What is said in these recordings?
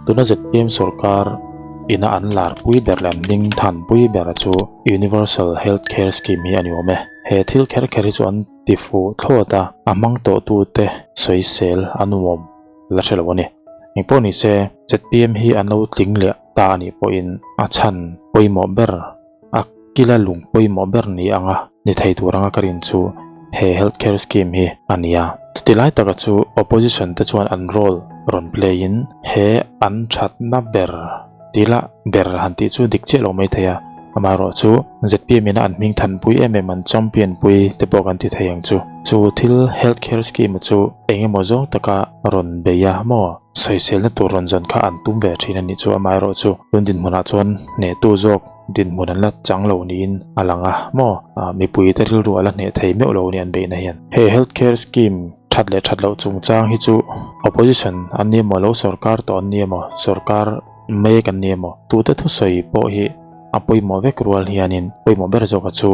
Tuna zpm sorkar ina an larpui ber leh an hming thanpui ber chu Universal Health Care Scheme hi a ni awm e. He thil kher kher hi chu an ti fuh thlawt a, a hmang tawhtute sawisel a nuam la hre lo a ni. Engpawh ni se, zpm hi an lo tling leh ta a nih pawhin a chhan pawimawh ber a kila lung pawimawh ber ni anga ni thei tur anga ka rin chu he health care scheme hi a ni a. Chuti lai taka chu opposition te chuan an role rawn play in he an thatna ber tila ber han tih chu dik chiah lo mai thei a, amaherawh chu zpm ina an hming thanpui em em an champion pui te pawh kan ti thei ang chu. Chu thil health care scheme chu eng emaw zawng taka rawn bei a maw? Sawiselna tur rawn zawn kha an tum ve thin a nih chu amaherawh chu tun dinhmunah chuan hnehtu zawk dinhmun an la chang lo niin a lang a maw? Mipuite rilru a la hneh thei meuh lo a ni an beihna hian. He health care scheme that leh that loh chungchang hi chu opposition an ni emaw lo sorkar tawh an ni emaw sorkar mek an ni emaw tute thusawi pawh hi a pawimawh vek rual hianin pawimawh ber zawka chu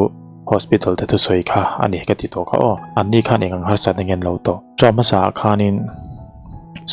hospital te thusawi kha a ni ka ti tawh kha aw. Anni khan eng ang harsatna nge an lo tawh? Tha hmasa ah khanin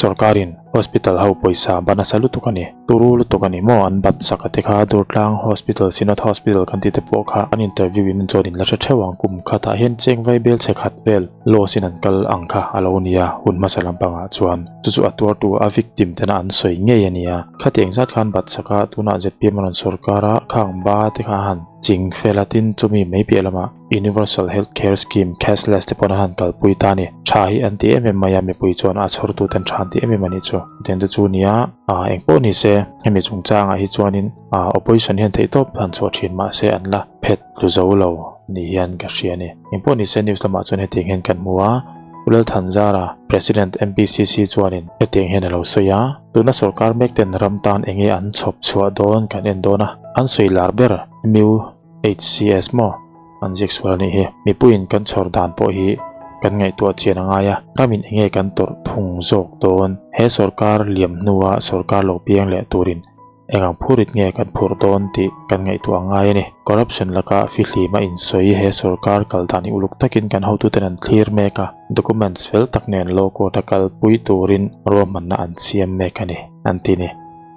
sorkarin hospital ho pawisa ban nasa lutuk a ni. Turu lutuk a ni maw? An bat sak a te kha Durtlang Hospital, Synod Hospital kan tih te pawh kha an interview in chuan in la hre theuh ang. Kum khatah hian cheng vai bel chhe khat vel loss in an kal ang kha a lo ni a, hun hmasa lampangah chuan chu chu a tuartu a victim tena an sawi ngei a ni a. Khatiang zat khan bat sak a, tunah zpm a rawn sorkar a, khang ba te kha a han ching fel a, tin chumi mai piah lamah Universal Health Care Scheme cashless te pawh an han kalpui ta a ni. Tha hi an ti em em mai a, mipui chuan a chhawrtu ten tha an ti em em a nih chu. Hetiang te chu nia, eng pawh ni se, hemi chungchangah hi chuanin opposition hian theihtawp han chhuah thin mah se an la phet tlu zo lo ni hian ka hria a ni. Eng pawh ni se news lamah chuan hetiang hian kan hmu a, Pu Lalthanzara, President MPCC chuanin hetiang hian a lo sawi a, tuna sorkar mek ten ram tan enge an chhawp chhuah dawn kan en dawn a, an sawi lar ber mu HCS maw? An ziak sual a nih hi. Mipuiin kan chhawr dan pawh hi kan ngaihtuah chian a ngai a, ramin enge kan tawrh phung zawk dawn? He sorkar liam hnua sorkar lo piang leh turin engang phurit nge kan phurh dawn tih kan ngaihtuah a ngai a ni. Corruption laka fihlima insawi he sorkar kal dan hi uluk takin kan hotuten an thlir mek a, documents fel tak nen law court a kalpui turin ruahmanna an siam mek a ni, an ti ni.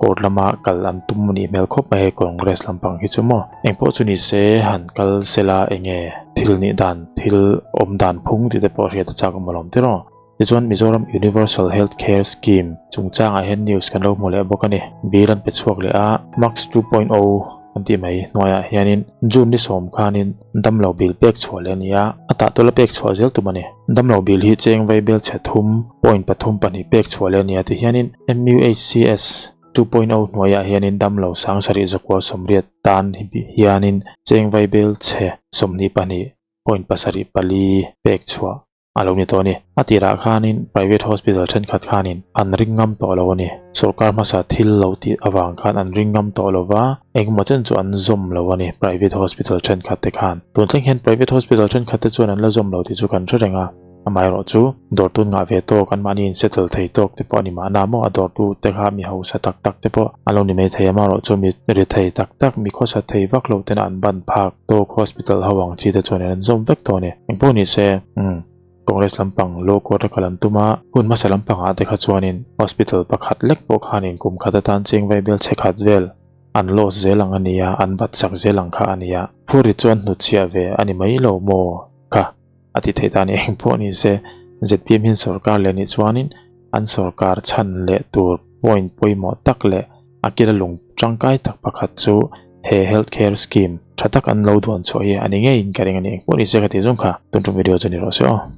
Court lama kal an tum a nih hmel khawp mai hei Congress lampang hi chu maw. Engpawh chu ni se han kal sela enge thil nih dan thil awm dan phung tih te pawh hriat a chak awm alawm tiraw. Tichuan Mizoram Universal Health Care Scheme chungchangah hian news kan lo hmu leh bawk a ni. Bill an pe chhuak leh a, Max 2.0 an tih mai hnuaiah hianin June ni sawm khanin damlo bill pek chhuah leh a ni a, a tah tawla pek chhuah zel tum a ni. Damlo bill hi cheng vai bel chhe thum point pathum pahnih pek chhuah leh a ni a tihianin MUHCS 2.0 hnuaiah hianin damlo sang sarih zakua sawmriat tan hianin cheng vai bel chhe 22 point pasarih pali pek chhuah a lo ni tawh a ni. A tirah khanin private hospital thenkhat khanin an ring ngam tawh lo a ni. Sorkar hmasa thil lo tih avang khan an ring ngam tawh lo va, engemaw chen chu an zawm lo a ni private hospital thenkhat te khan. Tun thleng hian private hospital thenkhat te chuan an la zawm lo tih chu kan hre reng a. Amaherawh chu dawrtun ngah ve tawk anmahni in settle thei tawk te pawh a ni mahna maw a dawrtu te kha mi hausa tak tak te pawh an lo ni mai thei a. Amaherawh chu mi ri thei tak tak mi khawsa thei vak lo tena an ban phak. Tawk Hospital ho ang chi te chuan an zawm vek tawh a ni. Engpawh ni se, umm, Congress lampang Law Court a kal an tum a, hun hmasa lampangah te kha chuanin Hospital pakhat lek pawh khanin kum khat atan cheng vai bel chhe khat vel an loss zel ang a nia, an bat sak zel ang kha a nia. Phurrit chuan hnutchhiah ve a ni mai lo maw kha a ti thei ta a ni. Engpawh ni se, zpm hian sorkar leh nih chuanin an sorkar chhan leh tur point pawimawh tak leh A kila lung tangkai tak pakhat chu he health care scheme tha tak an lo duan chhuah hi a ni ngeiin ka ring a ni. Engpawh ni se ka tih zawng kha tun tum video chu ni rawh se aw.